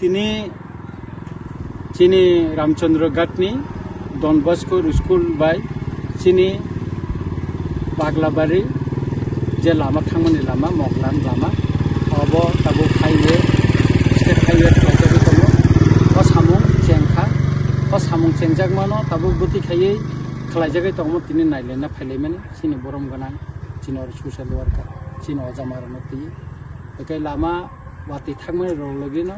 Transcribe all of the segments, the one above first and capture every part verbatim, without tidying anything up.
Tini chini Ramchandra Ghatni Don Bosco School bai chini Paglabari je lama thangmani lama, Moglan lama, obo tabuk highway, state highway khlaijagwi tongo. O samung chengkha, o samung chengjakmano tabuk bwtwi khaiwi khlaijagwi tongmo tini nailaina phailaimani chini borom gwnang, chini oro social worker, chini ojamarokno twi. Ekai lama watwi thangmani rok logino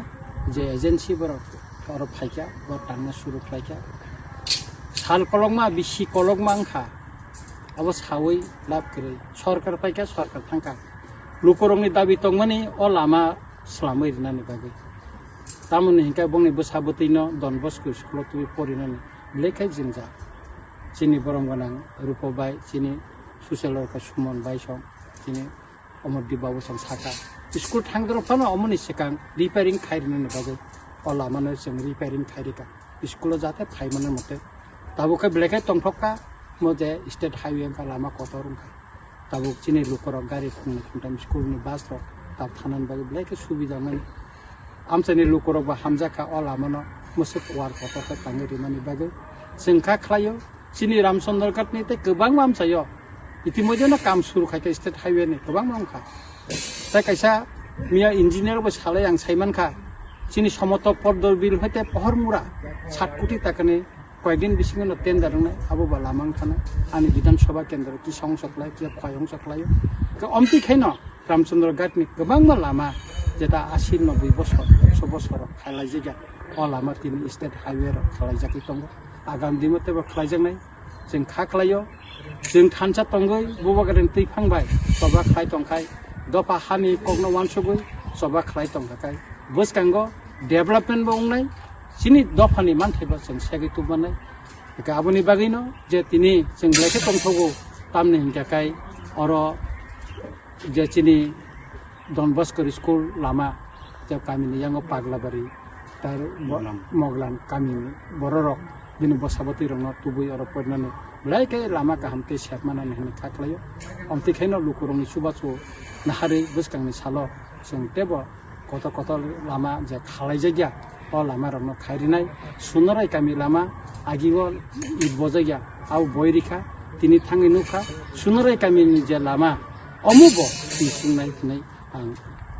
je agency borok oro phaikha, bo tangna suru khlaikha. Sal kolokma, bisi kolokma wngkha, abo sawi lab kwrwi. Sorkar phaikha, sorkar thangkha. Lukurokni dabi tongmani o lama slamwi rinani bagwi. Tamoni hinkhe bongni bwsa bwtwino Don Bosco school-o twiwi porinani belai khe jingjak. Chini borom gwnang Rupo bai, chini social worker Sumon bai song, chini Omordeep babu song saka. School thangdoro phano omoni swkang repairing khai rinani bagwi o lamano chwng repairing khai rikha. School-o jate phaimani mote. Tabuk khe belai khe tongthokka, mo je state highway wngkha, lama kotor wngkha. Tabuk chini lukurok gari khungni khungtham school-ni bus rok tab thanani bagwi belai khe subida mani. Amchaini lukurok bo hamjakha o lamano mwswk kuar kotor khe tangwi rimani bagwi. Chwng kha khlaio, chini Ramchandra Ghatni tei kwbangma amchaio. Itimoidheno kam suru khaikha state highway-ni kwbangma wngkha. Tei kaisa miya engineer bo salai ang saimankha, chini Somoto Pordor Bill hoite Pohormura sat koti takani koyekdin bisingo no tender wngnai, abo ba lama wngkha na. Ani Bidhan Sabha kendro kisa ongsa khlai, kisa khwai ongsa khlaio. Khe omtwi khaino Ramchandra Ghatni kwbangma lama jeta asi noboi bosor, ekso bosor khailaijakya, o lama tini state highway rok khlaijagwi tongo. Agam dino teibo khlaijaknai, chwng kha khlaio. Chwng thansa tongwi Bubagrani twiphang bai choba khlai tongkhai, dopha hani kokno uansugwi choba khlai tongkha khai, bwskango development bo wngnai, chini dophani manthai bo chwng segwi tubmanai. Hwnkhe aboni bagwino je tini chwng belai khe tongthogo, tamni hinkhe khai oro je chini Don Bosco School lama, je kamini yango Paglabari, tar bo-, Moglan. Moglan kamini bororok bini bwsa bwtwirokno tubui oro porinani belai khe lama kaham tei sep manani hwnwi kha khlaio. Omtwi khaino lukurokni chubachu naharwi bwskangni salo chwng teibo kotor kotor lama je khalaijakya, o lamarokno khai rinai. Sunorai kami lama agio it bojakya, abo boi rikha, tini thangwi nukha. Sunorai kamini je lama, omo bo twi sungnai hinwi ang,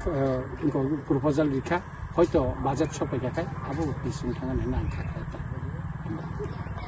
eh, proposal rikha, hoito budget sopaikha khai abo bo twi sung thangani hinwi ang kha khlai.